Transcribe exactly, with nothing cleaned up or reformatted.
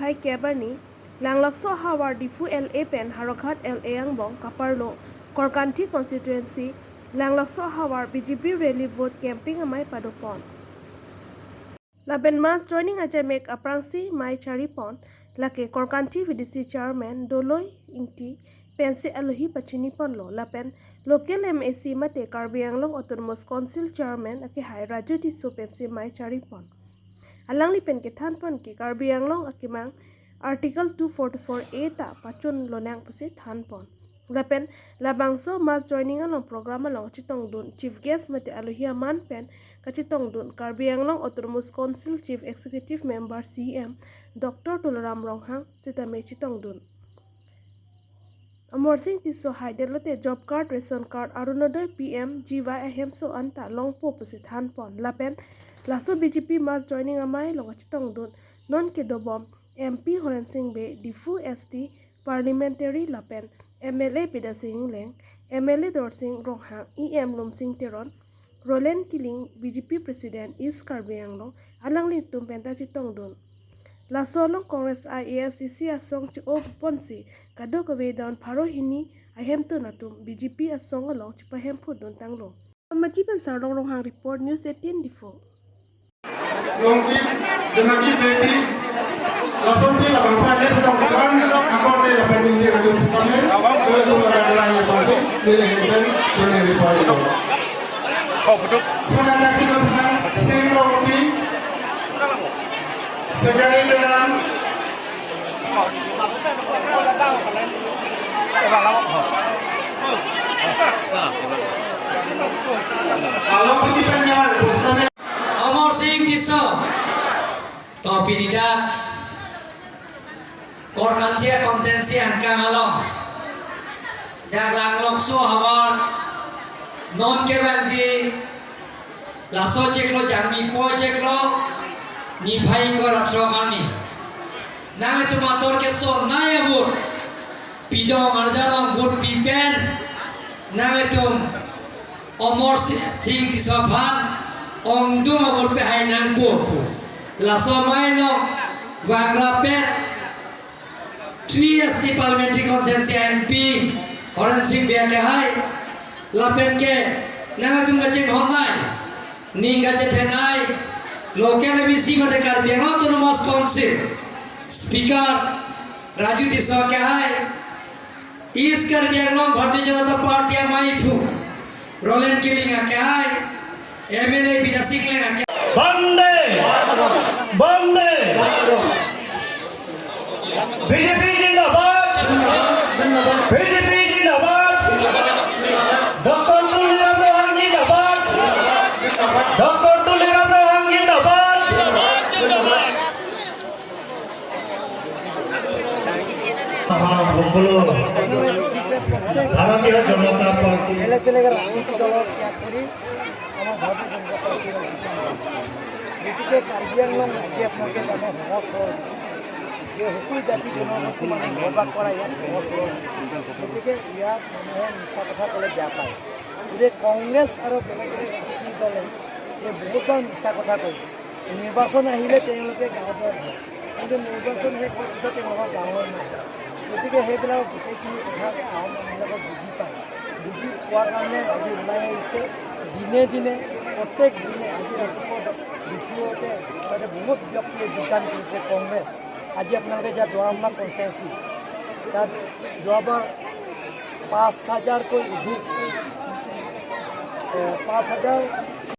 Hai Kebarni, Langlokso havar Diphu L A pen Howraghat L A angbong kaparlo Korkanthi constituency, Langlokso havar B J P rally vote campaign amei padopon. Lapen mass joining ajamek aphrangsi mei charipon, lake Korkanthi V D C chairman Doloi Ingti pensi alohi pachiniponlo, lapen local M A C mate Karbi Anglong Autonomous Council chairman akehai Raju Tisso pensi mei charipon. Alangli pen kethanpon ke Karbi Anglong akemang Article two forty-four A ta pachun lonang pusi thanpon. Lapen labangso mass joining along program along chetongdun chief guest mate alohi aman pen kachetongdun Karbi Anglong Autonomous Council Chief Executive Member C E M Doctor Tuliram Ronghang sitame chetongdun. Amarsing Tisso haidetlote job card, ration card, Orunodoi, P M G Y ahemso anta longpo pusi thanpon. Lapen laso B J P mass joining amei along kachetongdun non kedobom M P Horensing Bey, Diphu S T Parliamentary lapen M L A Bidya Sing Engleng, M L A Dorsing Ronghang, E M Lumsing Teron, Roland Killing, B J P President East Karbi Anglong, alanglitum penta chetongdun. Laso along Congress A S D C asong che-oponsi kadokave down pharo hini ahemtun atum B J P asong along chepahemphudun tanglo. Amaji pen Sarlong Ronghang report, News eighteen Diphu. Longkip, Jonakip Beypi, lasonsi labangso alet tong keran, akorte lapen ningje radu sitame, kue kue laga keran labangso, nile hempen, Johnny Ripai. Kau betul. Sana taksi tu sana, Sing Rongpi, Sekali Teran, Along Putih Panjang, Pusame. Amarsing Tisso. To pini dak Korkanthi constituency angkang along, dak Langlokso havar non kevangji laso chiklo, Jangmi po chiklo, niphai ingkoi ra throk arni, nanglitum ator kesonai avote, pidong arjan along vote pipen, nanglitum Amarsing Tisso aphan ongdung avote pehai nangpo pu. Laso amei along vangrap-et three S T Parliamentary Constituency M P Horensing Bey akehai, lapen ke nangtum kachinghonnei, ning kachethenei, local M A C mate Karbi Anglong Autonomous Council Speaker Raju Tisso akehai, East Karbi Anglong Bharatiya Janata Party amaiphu Roland Killing akehai, M L A Bidya Sing Engleng akehai. Bande! Bande! B J P zindabad! B J P zindabad! Doctor Tuliram Ronghang zindabad! Doctor Tuliram Ronghang zindabad! Aha, সকলো ভাৰতীয় জনতা পাৰ্টি। বেলেগ বেলেগ ৰাজনৈতিক দল ত্যাগ কৰি আমাৰ ভাৰতীয় জনতা পাৰ্টি। গতিকে কাৰ্বি আংলং ৰাজ্যে আপোনালোকে জানে সহজ সৰল, যে সকলো জাতি জনগোষ্ঠী মানুহ বসবাস কৰা ইয়াত সহজ সৰল। গতিকে ইয়াত মানুহে মিছা কথা ক'লে বেয়া পায়। গতিকে কংগ্ৰেছ আৰু বেলেগ বেলেগ ৰাজনৈতিক দলে এই বহুতবাৰ মিছা কথা কয়। নিৰ্বাচন আহিলে তেওঁলোকে গাঁও ঘৰ হয়, কিন্তু নিৰ্বাচন শেষ হোৱাৰ পিছত তেওঁলোকৰ গাঁৱৰ নাই। গতিকে সেইবিলাক গোটেইখিনি কথা গাঁৱৰ মানুহবিলাকে বুজি পায়। বুজি পোৱাৰ কাৰণে আজি ওলাই আহিছে। দিনে দিনে, প্ৰত্যেক দিনে, আজি ৰাতিপুৱা দুপৰীয়াতে তাতে বহুত ব্যক্তিয়ে যোগদান কৰিছে কংগ্ৰেছ। আজি আপোনালোকে এতিয়া দুৱাৰমুখা কনষ্টিটুৱেঞ্চি, তাত যোৱাবাৰ পাঁচ হাজাৰকৈ অধিক, এ, পাঁচ হাজাৰ